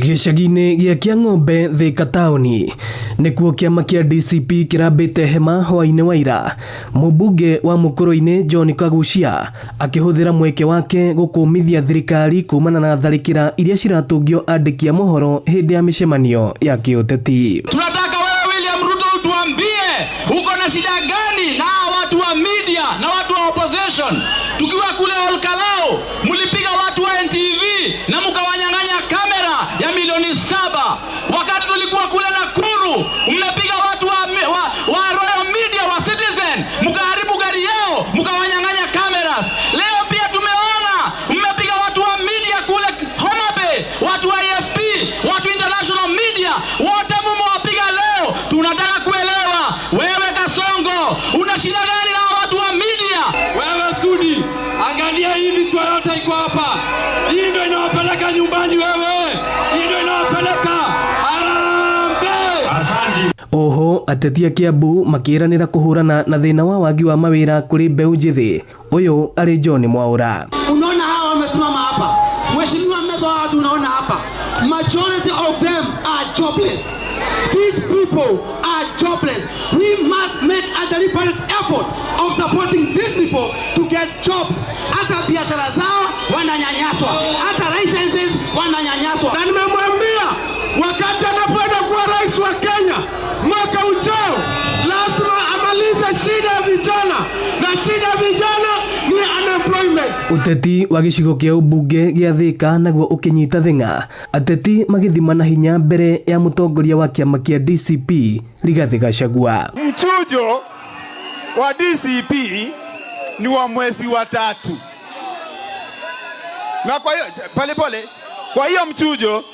Gĩcagi-inĩ gĩa Kĩang'ombe, Thika taũni nĩkuo kĩama kĩa DCP kĩrambĩte hema hwaĩ-inĩ wa ira. Mũmbunge wa Mũkũrũ-inĩ John Kaguchia akĩhũthĩra mweke wake gũkũmithia thirikari kumana na tharĩkĩra iria ciratũngio andĩki a mohoro hĩndĩ ya mĩcemanio ya kĩũteti. Tunataka wewe William Ruto utuambie uko na shida gani na hawa watu wa media na watu wa opposition. Tukiwa kule Olkalou mlipiga watu wa NTV na mkawanyang'anya kamera ya milioni 7. Wakati tulikuwa kule Nakuru mmepiga watu wa Royal Media wa Citizen, mkaharibu gari yao, mkawanyang'anya cameras. Leo pia tumeona mmepiga watu wa media kule Homa Bay, watu wa AFP, watu international media, wote mumewapiga leo. Tunataka kuelewa wewe Kasongo, una shida gani na watu wa media? Wewe Sudi, angalia hii vichwa yote iko hapa. Hii ndio inawapeleka nyumbani wewe. Hii ndio inawapeleka. Harambee! Oho ateti a Kiambu makĩĩranĩra kũhũrana na thĩna wa wagi wa mawĩra kũrĩ mbeũ njĩthĩ. Ũyũ arĩ John Mwaũra. Unaona hawa wamesimama hapa, Mheshimiwa Metho, hawa watu unaona hapa, majority of them are jobless. These people are jobless. We must make a deliberate effort of supporting these people to get jobs. Hata biashara zao wananyanyaswa, hata licenses wananyanyaswa. Na nimemwambia wakati anapoenda kuwa rais wa Kenya mwaka ujao, lazima amalize shida ya vijana, na shida ya vijana ni unemployment. Ũteti wa gĩcigo kĩa ũmbunge gĩa Thika naguo ũkĩnyita thing'a, ateti magĩthima na hinya mbere ya mũtongoria wa kĩama kĩa DCP Rigathĩ Gachagua. Mchujo wa DCP ni wa mwezi wa tatu, na kwa hiyo pole pole, kwa hiyo mchujo,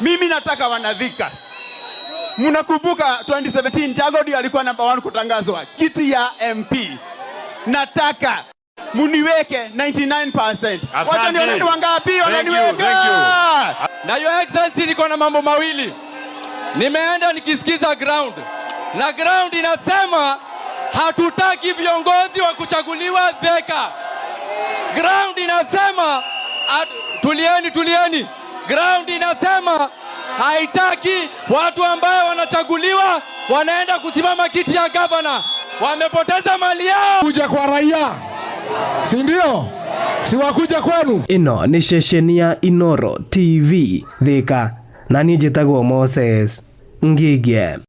mimi nataka wanaThika. Mnakumbuka 2017 Jago alikuwa number 1 kutangazwa kiti ya MP. Nataka muniweke 99%. Wacha nione ni wangapi wananiweka. Na Your Excellency, niko na mambo mawili. Nimeenda nikisikiza ground, na ground inasema hatutaki viongozi wa kuchaguliwa Thika. Ground inasema tulieni, tulieni. Ground inasema haitaki watu ambayo wanachaguliwa wanaenda kusimama kiti ya gavana, wamepoteza mali yao. Kuja kwa raia, si ndio? Si wakuja kwenu? Ĩno nĩ ceceni ya Inoro TV Thika, na niĩ njĩtagwo Moses Ngige.